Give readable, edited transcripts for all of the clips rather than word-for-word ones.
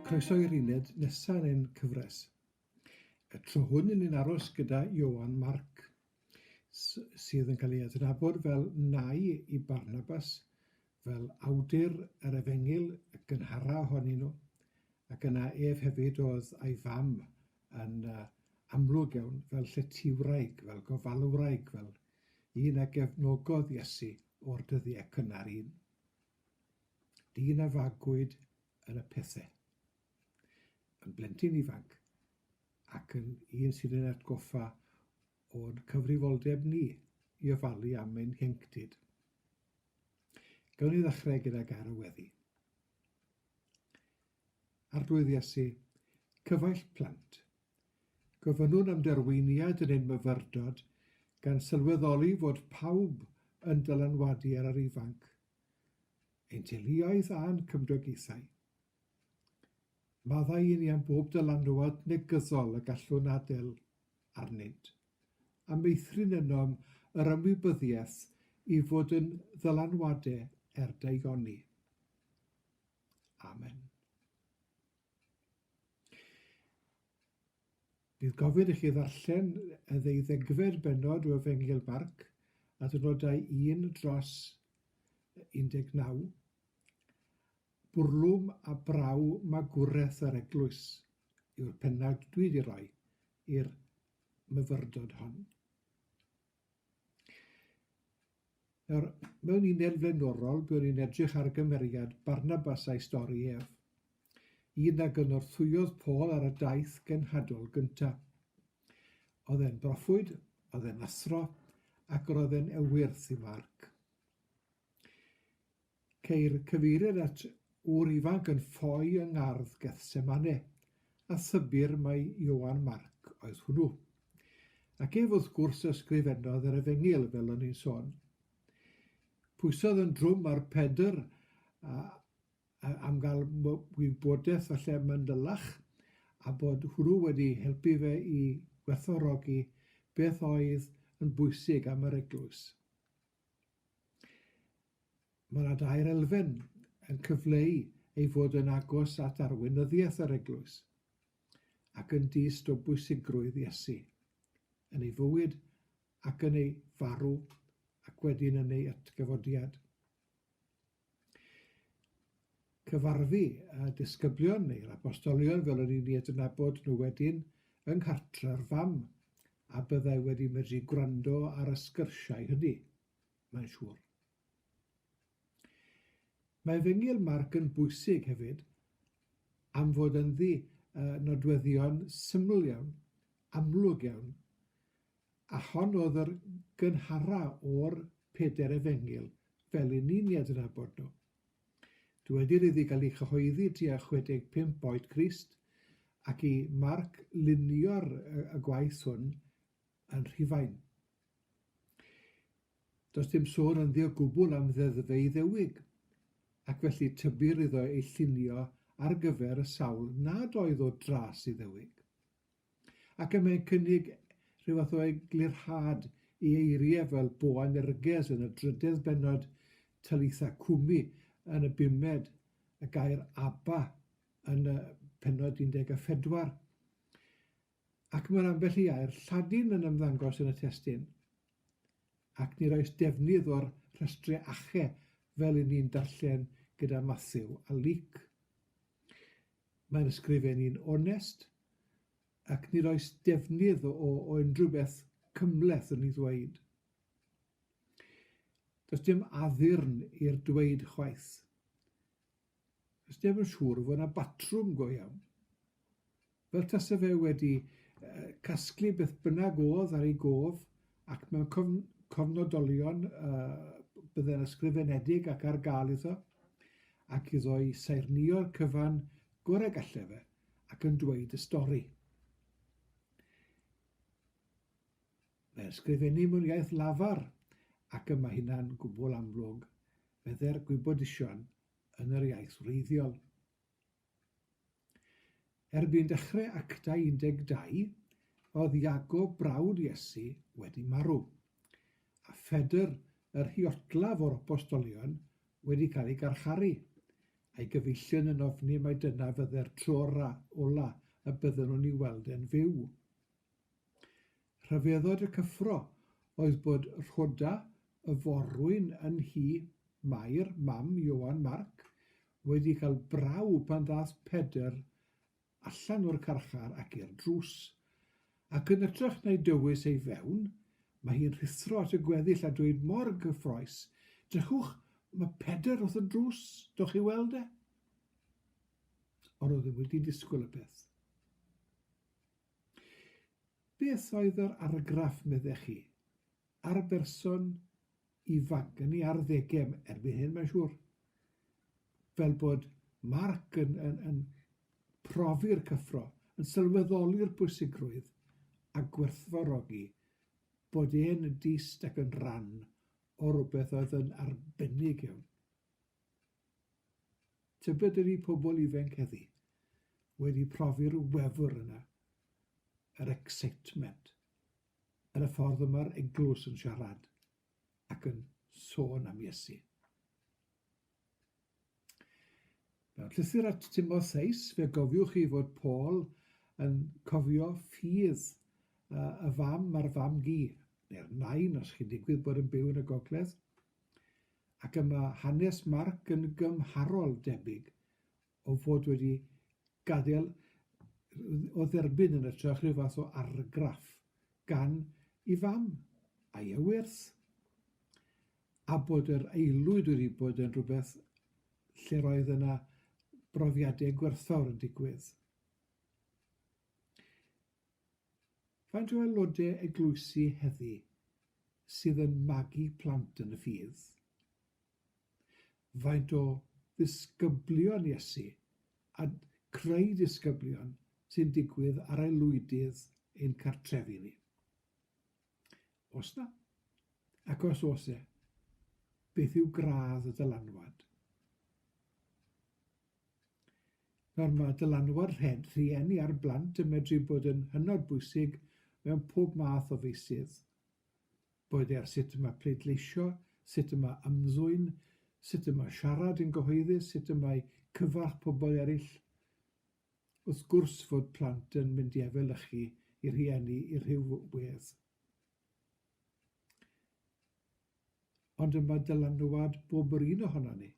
Croeso i'r uned nesaf yn ein cyfres. Y tro hwn yn ni'n aros gyda Ioan Marc, sydd yn cael ei adnabod fel nai i Barnabas, fel awdur yr Efengyl y gynhara ohonyn nhw, ac yna ef hefyd oedd a'i fam yn amlwg iawn fel lletywraig, fel gofalwraig, fel un a gefnogodd Iesu o'r dyddiau cynnar un. Dyn a fagwyd yn y pethe. Yn blentyn ifanc, ac yn un sydd yn atgoffa o'n cyfrifoldeb ni i ofalu am ein hienctid. Gawn ni ddechrau gyda gair o weddi. Arglwydd Iesu, cyfaill plant, gofynnwn am derweiniad yn ein myfyrdod gan sylweddoli fod pawb yn dylanwadu ar yr ifanc, ein teuluoedd a'n cymdogaethau. Maddau i ni am bob dylanwad negyddol y gallwn adael arnynt, a meithrin ynom yr ymwybyddiaeth i fod yn ddylanwadau er daioni. Amen. Bydd gofyn i chi ddarllen y ddeuddegfed bennod o Efengyl Marc, adnodau 1 dros 19. Bwrlwm a braw magwraeth yr eglwys yw'r pennawd dwi wedi rhoi i'r myfyrdod hon. Nawr, mewn uned flaenorol, buon ni'n edrych ar gymeriad Barnabas a'i stori ef, un a gynorthwyodd Paul ar y daith genhadol gyntaf. Oedd e'n broffwyd, oedd e'n athro, ac roedd e'n ewyrth i Marc. Ceir cyfeiriad at ŵr ifanc yn ffoi yng ngardd Gethsemane, a thybir mai Ioan Marc oedd hwnnw. Ac ef wrth gwrs ysgrifennodd yr Efengyl, fel o'n i'n sôn. Pwysodd yn drwm ar Pedr a, a, am gael wybodaeth falle manylach, a bod hwnnw wedi helpu fe i werthfawrogi beth oedd yn bwysig am yr eglwys. Mae yna dair elfen yn cyfleu ei fod yn agos at arweinyddiaeth yr eglwys, ac yn dyst o bwysigrwydd Iesu, yn ei fywyd ac yn ei farw ac wedyn yn ei atgyfodiad. Cyfarfu y disgyblion neu'r apostolion fel o'n i'n ei adnabod nhw wedyn yng nghartre'r fam, a byddai wedi medru gwrando ar y sgyrsiau hynny, mae'n siŵr. Mae Efengyl Marc yn bwysig hefyd am fod ynddi nodweddion syml iawn, amlwg iawn, A hon oedd yr gynhara o'r pedair efengyl fel i ni'n eu adnabod nhw. Dywedir iddi gael ei chyhoeddi tua 65 oed Crist, ac i Marc lunio'r y gwaith hwn yn Rhufain. Does dim sôn ynddi o gwbl am ddeddfau Iddewig, ac felly tybir iddo ei llunio ar gyfer y sawl nad oedd o dras Iddewig. Ac y mae'n cynnig rhyw fath o eglurhad i eiriau fel Boanerges yn y drydedd bennod, Talitha Cumi yn y bumed, y gair Abba yn y pennod 14. Ac mae'n ambell i air Lladin yn ymddangos yn y testun, ac nid oes defnydd o'r rhestrau ache fel i ni'n darllen gyda Mathew a Luc. Mae'n ysgrifennu'n onest, ac nid oes defnydd o, o unrhyw beth cymhleth yn ei ddweud. Does dim addurn i'r dweud chwaith. Does neb yn siŵr fod yna batrwm go iawn. Fel tase fe wedi casglu beth bynnag oedd ar ei gof ac mewn cofnodolion bydde'n ysgrifenedig ac ar gael iddo, ac iddo i saernïo'r cyfan gorau galle fe ac yn dweud y stori. Mae'n ysgrifennu mewn iaith lafar ac y mae hynna'n gwbl amlwg, fedde'r gwybodusion yn yr iaith wreiddiol. Erbyn dechrau Actau 12, oedd Iago brawd Iesu wedi marw, a Phedr yr huotlaf o'r apostolion wedi cael ei garcharu, A'i gyfeillion yn ofni mai dyna fydde'r tro ola y bydden nhw'n ei weld e'n fyw. Rhyfeddod y cyffro oedd bod Rhoda, y forwyn yn nhŷ Mair, mam Ioan Marc, wedi cael braw pan ddaeth Pedr allan o'r carchar ac i'r drws, ac yn hytrach na'i dywys ei fewn, mae hi'n rhuthro at y gweddill a dweud mor gyffrous, Drychwch, mae Pedr wrth y drws, dowch i weld e. Ond oedd ddim wedi disgwyl y peth. Beth oedd yr argraff, meddech chi, ar berson ifanc, yn ei arddegau erbyn hyn mae'n siŵr, fel bod Mark yn, yn, yn profi'r cyffro, yn sylweddoli'r pwysigrwydd a gwerthfawrogi bod e'n dyst ac yn rhan o rywbeth oedd yn arbennig iawn. Tybed ydy pobl ifanc heddi wedi profi'r wefr yna, yr excitement, yn y ffordd y mae'r eglwys yn siarad ac yn sôn am Iesu. Mewn llythyr at Timotheus, fe gofiwch chi fod Paul yn cofio ffydd y fam a'r fam-gu, neu'r nain os chi'n digwydd bod yn byw yn y gogledd. Ac y mae hanes Marc yn gymharol debyg o fod wedi gadael o dderbyn yn hytrach rhyw fath o argraff gan ei fam a'i ewyrth, a bod yr aelwyd wedi bod yn rhywbeth lle roedd yna brofiadau gwerthfawr yn digwydd. Faint o aelodau eglwysi heddi sydd yn magu plant yn y ffydd? Faint o ddisgyblion Iesu a creu disgyblion sy'n digwydd ar aelwydydd ein cartrefi ni? Oes 'na? Ac os oes e, beth yw gradd y dylanwad? Nawr mae dylanwad rhieni ar blant yn medru bod yn hynod bwysig mewn pob math o feysydd. Boed e ar sut y mae pleidleisio, sut y mae ymddwyn, sut y mae siarad yn gyhoeddus, sut y mae cyfarch pobl eraill. Wrth gwrs fod plant yn mynd i efelychu i rhieni i rhyw wedd. Ond y mae dylanwad bob yr un ohonon ni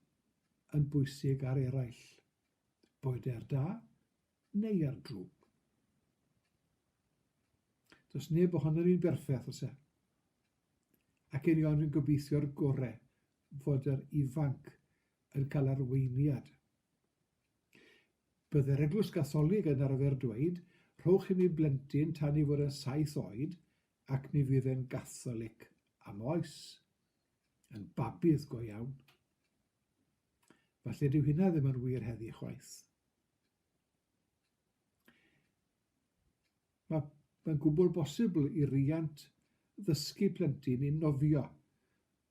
yn bwysig ar eraill, boed er da neu er drwg. Does neb ohonon ni'n berffeth, oes e? Ac yn iawn yn gobeithio'r gore fod yr ifanc yn cael arweiniad. Bydde'r Eglwys Gatholig yn arfer dweud, rhowch i mi blentyn tan ei fod yn saith oed ac mi fydd e'n Gatholig am oes. Yn babydd go iawn. Falle dyw hynna ddim yn wir heddi chwaith. Mae, mae'n gwbl bosibl i riant ddysgu plentyn i nofio,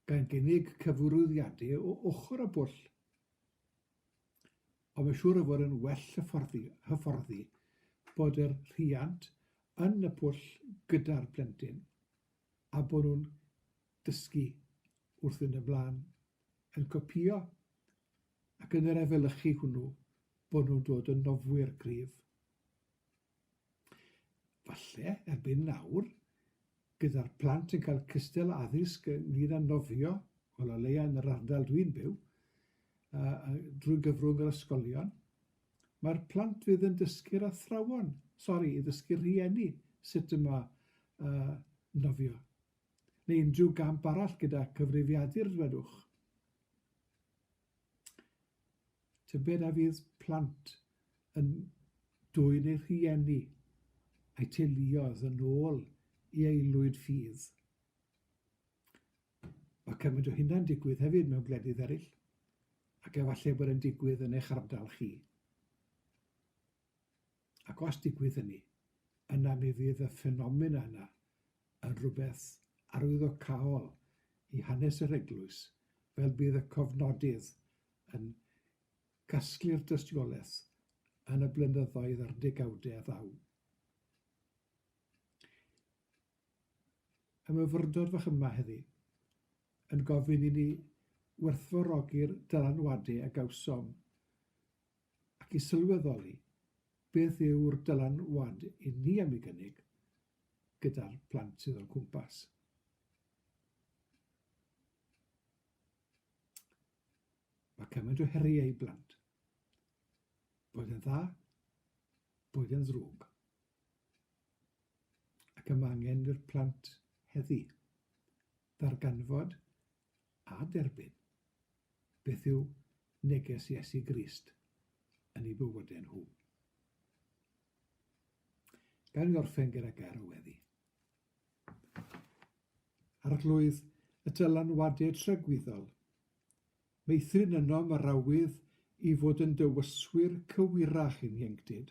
gan gynnig cyfarwyddiadau o ochr y pwll. Ond mae'n siŵr o fod yn well hyfforddi, hyfforddi bod yr rhiant yn y pwll gyda'r plentyn a bod nhw'n dysgu wrth fynd ymlaen, yn copïo ac yn yr efelychu hwnnw bod nhw'n dod yn nofwyr cryf. Falle, erbyn nawr, gyda'r plant yn cael cystal addysg ynglyn â nofio, wel o leia yn yr ardal dwi'n byw, uh, drwy gyfrwng yr ysgolion, mae'r plant fydd yn dysgu'r athrawon, sori, i ddysgu'r rhieni sut y mae uh, nofio. Neu unrhyw gamp arall gyda cyfrifiadur, dwedwch. Tybed a fydd plant yn dwyn eu rhieni a'u teuluoedd yn ôl i aelwyd ffydd? Mae cymaint o hynna'n digwydd hefyd mewn gwledydd eraill, ac efallai bod e'n digwydd yn eich ardal chi. Ac os digwydd hynny, yna mi fydd y ffenomena yna yn rhywbeth arwyddocaol i hanes yr eglwys, fel bydd y cofnodydd yn casglu'r dystiolaeth yn y blynyddoedd a'r degawdau a ddaw. Y myfyrdod fach yma heddi yn gofyn i ni werthfawrogi'r dylanwadau a gawsom. Ac i sylweddoli beth yw'r dylanwad i ni am ei gynnig gyda'r plant sydd o'n cwmpas. Mae cymaint o heriau i blant. Boed yn dda, boed yn ddrwg. Ac y mae angen i'r plant heddi ddarganfod a derbyn beth yw neges Iesu Grist yn eu bywydau nhw. Gawn ni orffen gyda gair o weddi. Arglwydd, y dylanwadau tragwyddol, meithrin ynom yr awydd i fod yn dywyswyr cywirach i'n hieuenctid,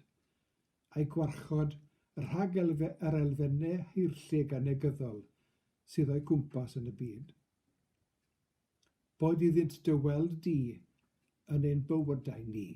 a'i gwarchod rhag elfe yr elfennau haerllug a negyddol sydd o'u cwmpas yn y byd. Boed iddynt dy weld di yn ein bywydau ni.